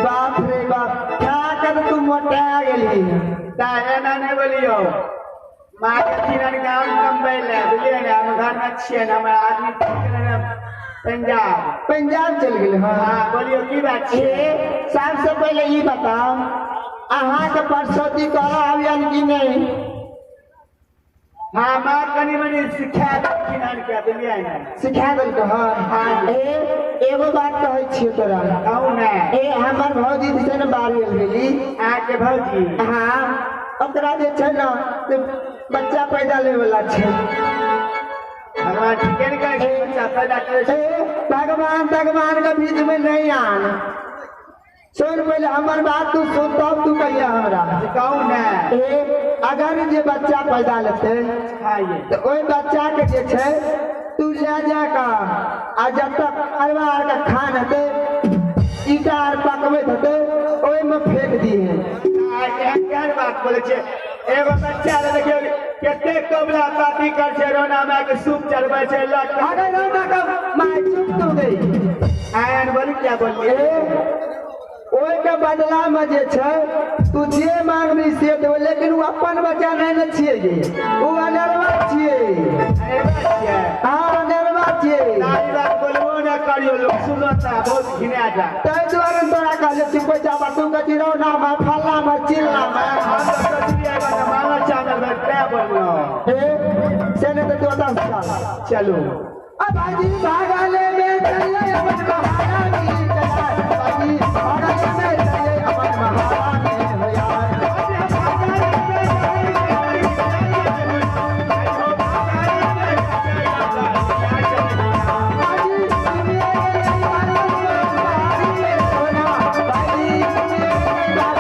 बाप रे बाप, खा के तऽ तू मोटा गेली। ता एना नहि बोलियौ। माँ के थिरन गाम कमबै लए, बुझलियै ने? हम घरमे छियै ने, हमर आदमी चलि गेलै ने पंजाब। पंजाब चलि गेलै? हँ। हँ, बोलियौ की बात ए छियै? सबसे पहिले ई बताउ, अहाँके परसौती करऽ आबियन कि नहि? हँ, माँ कनि मनि सिखा देलखिन हन के, बुझलियै ने? सिखा देलकै? हँ। हँ। ए एगो बात कहै छियै तोरा। कहू ने। ए हमर भौजी जे छै ने बाड़ी गेली। अहाँके भौजी? हँ, ओकरा जे छै ने से बच्चा पैदा लै वाला छै। भगवान ठीके ने कहै छै, बच्चा पैदा करै छै। ए भगवान भगवान के बीच में नहीं आन। सुन पहिले हमर बात तू सुन, तब तू कहिया हमरा। कहू ने। ए अगर जे बच्चा पैदा लेतै हँ ये। तऽ ओहि बच्चा के जे छै तू ले जा कऽ आ जब तक अरबा आर के खान हेतै, ईटा आर पकबैत हेतै, ओहिमे फेंक दिहे। आइ एहन केहन बात बोलै छियै? एगो बच्चा ले देखियौ कते कबला पाती कर छै, रोना माय के सूप चढ़बै छै लट। अगर रोना के माय, चुप तू गई। आयन बोली, क्या बोलिए? ए ओहिके बदला में जे छै तू जे मांगबी से देबै, लेकिन ओ अपन बच्चा नहि ने छियै गे, ओ अनेरवा छियै। हँ, अनेरवा छियै। तारी बात बोलबो न करियो, लोग सुनता, बहुत घिना जा। ताहि दुआरे तोरा कहले छी पैसा बा, तू कहै छी रौना में फल्ला में चिल्ला में। हम तऽ सोचलियै एगो तऽ मांगल चांगल भाई तें बोललो। ए से नहि तऽ तू ओतऽ से चल। चलू। अब भाईजी भागले में चलिए अपन महारानी चला, भाईजी भागले में चलिए अपन महारानी हो यार। भाईजी सुनिए गई सोना, भाईजी सुनिए गई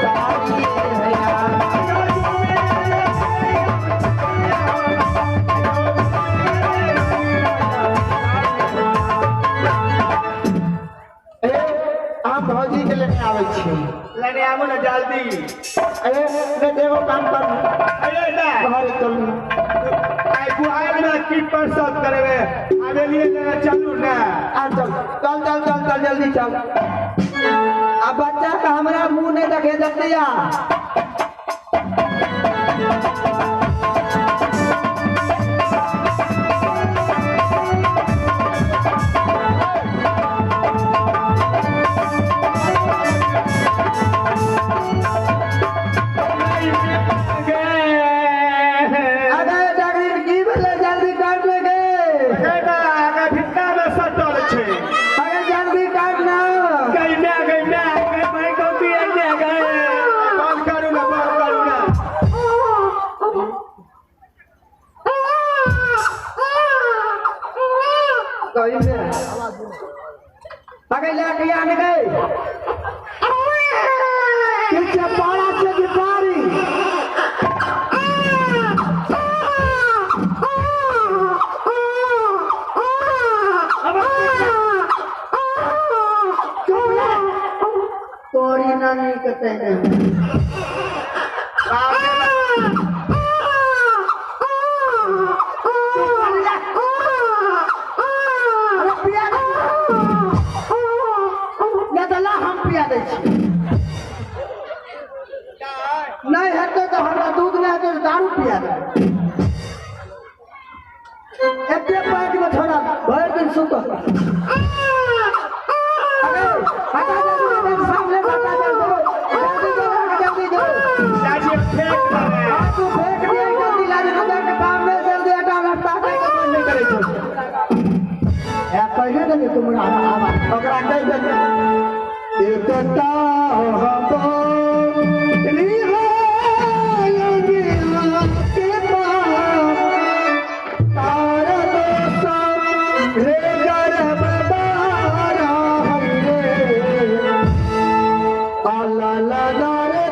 सारी है यार। ए हम भौजी के लेने आबै छी। लेने आबू ने जल्दी। ए नहीं तो एगो काम कर। अरे ना। घरे चलू। आइ गुहार में की प्रसाद करबे हवेलिए लेने चलू ने। आ चल चल चल चल चल, जल्दी चल। आ बच्चा का हमरा मुंह नहीं देखे, जल्दी आ। अरे डगरीन, की भेलै? जल्दी काट ले गे। भित्ता में सटल छै। अरे जल्दी काट ना। गई मैं, गई मैं, गई मैं, कॉपी आने गए। बंद करू ना, बंद करू ना। गई में अरे लेके आने गए पीछे पाड़ा से की पारी। तोरी नानी के तेने। अरे पिया दे नहि तऽ ला, हम पिया दै छी। नहि हेतै तऽ हमरा दूध नहि हेतै तऽ दारू पिया देबै। एते पैकमे छोड़ा भरि दिन सुतल। अरे हटा जल्दी, सामने हटा, जल्दी जल्दी जो, जल्दी जो। चाची, फेंक देबै। हाँ, तू फेंक दिए, जल्दी ला दे के सामने, जल्दी हटा। रास्ता के मन नहीं करै छौ। ए पहिले ने तुमरा आवाज। ओकरा कहि दे एकटा रे गर्भ बारा रे आला लगा रे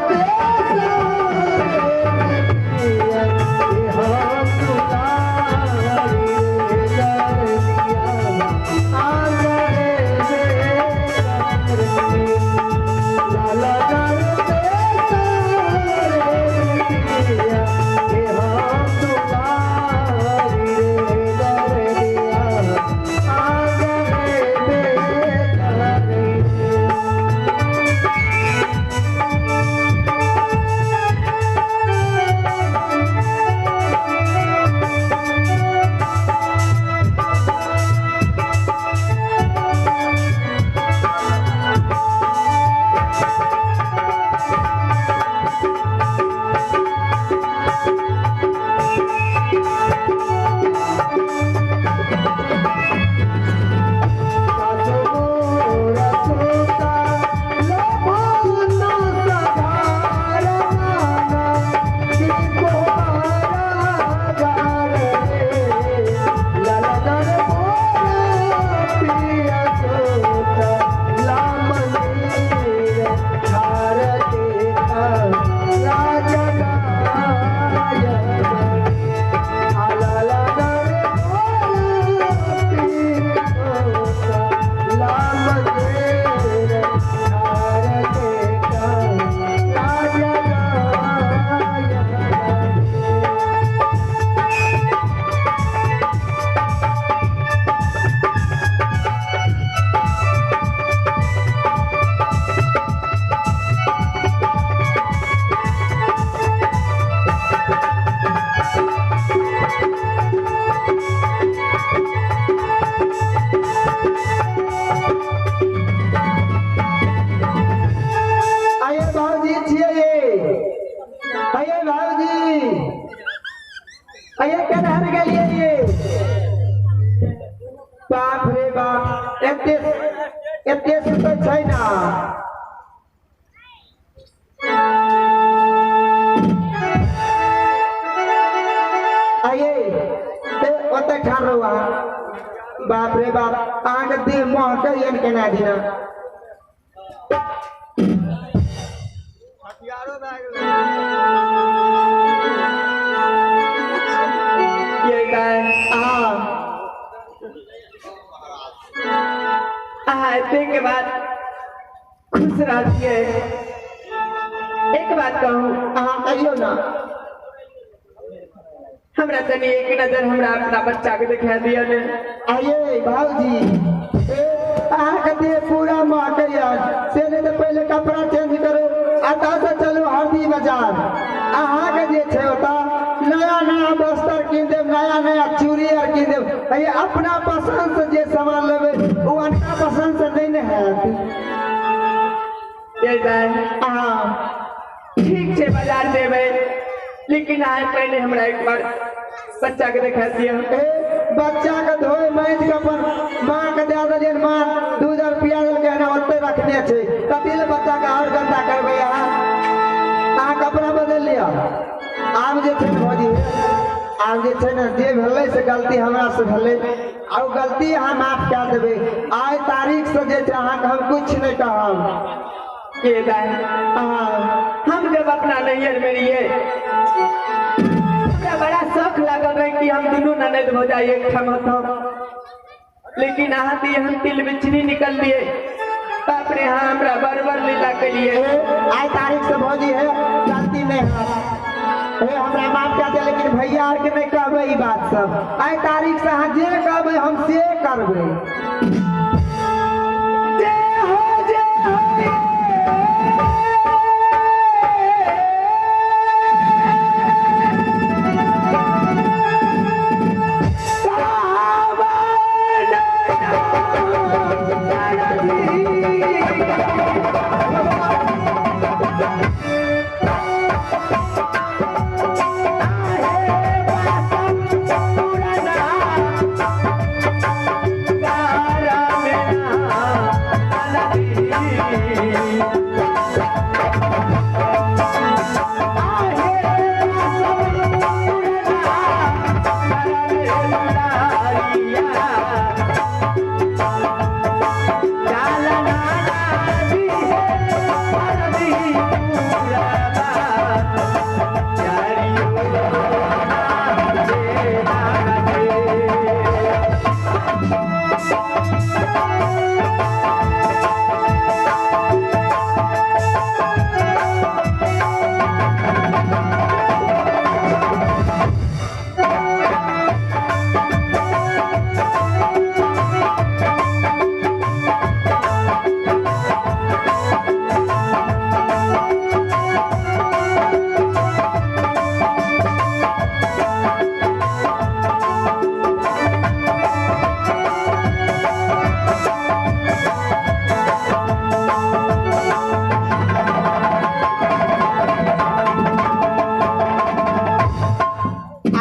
केना दिना। ये दाय, हाँ। अहाँ एते के बाद खुश रहतियै। एक बात कहू? अहाँ कहियौ ना। हमरा तनी एक नजर हमरा अपना बच्चा के देखा दिअ ने। आइए भाऊजी, ए अहाँके देह पूरा महकैया, से नहीं तऽ पहिले कपड़ा चेंज करू, एतऽ से चलू हरदी बाजार। अहाँके जे छै ओतऽ नया नया बस्तर कीन देब, नया नया चूड़ी आर कीन देब। अये अपना पसंद से जे सामान लेबै ओ अनका पसंद से नहीं ने हैत। ये दाय, अहाँ ठीक छै, बाजार जेबै, लेकिन अहाँ पहिले हमरा एक बार बच्चा के देखा दिअ। ए बच्चा के धोइ माँजि के अपन माँ के दए देलियनि, माँ दूध आर पिया देलकै हन, ओतै रखने छै। कथी लए बच्चा के आओर गन्दा करबै अहाँ? अहाँ कपड़ा बदलि लिअ। आब जे छै ने भौजी, आब जे छै ने जे भेलै से गलती हमरा से भेलै, आ ओ गलती अहाँ माफ कए देबै। आइ तारीख से जे छै अहाँके हम किछु नहि कहब। ये दाय, अहाँ हम जब अपना नैहर में रहिए, हमरा बड़ा शौक लागल रहे कि हम दुनू ननद भौजाई एक ठाम होतौं, लेकिन अहाँ तऽ एहन तिल बिछनी निकल दिए। बाप रे, हाँ, हमरा बड़ बड़ लीला के लिए। ए आइ तारीख से भौजी है गलती नहीं हैत। हे हमरा माफ कए दे, लेकिन भैया आर के नहीं कहबै ई बात सब। आइ तारीख से अहाँ जे कहबै हम से करबै। जय हो, जय हो।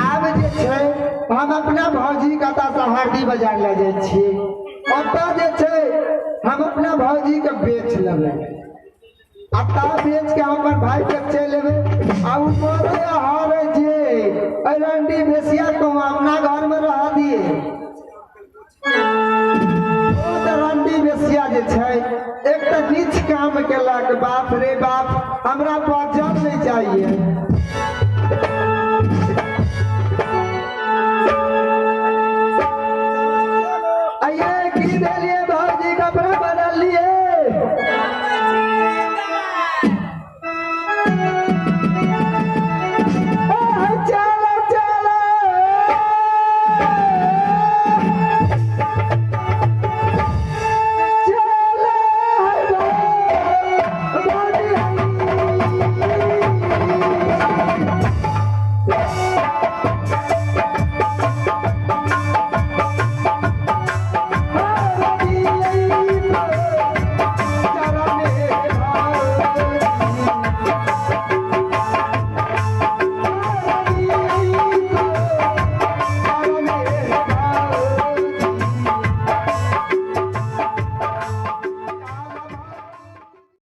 आब जे छै हम अपना भौजी के एतऽ से हरदी बाजार लए जाइ छियै। ओतऽ जे छै हम अपना भौजी के बेच लेबै, आ ता बेच के हम अपन भाई के चलि एबै। आ ओ मरे हारे जे एहि रंडी बेसिया को हम अपना घर में रह दिए। ओ तऽ रंडी बेसिया जे छै एक तऽ नीच काम केलक, बाप रे बाप, हमरा बजल नहीं चाहिए।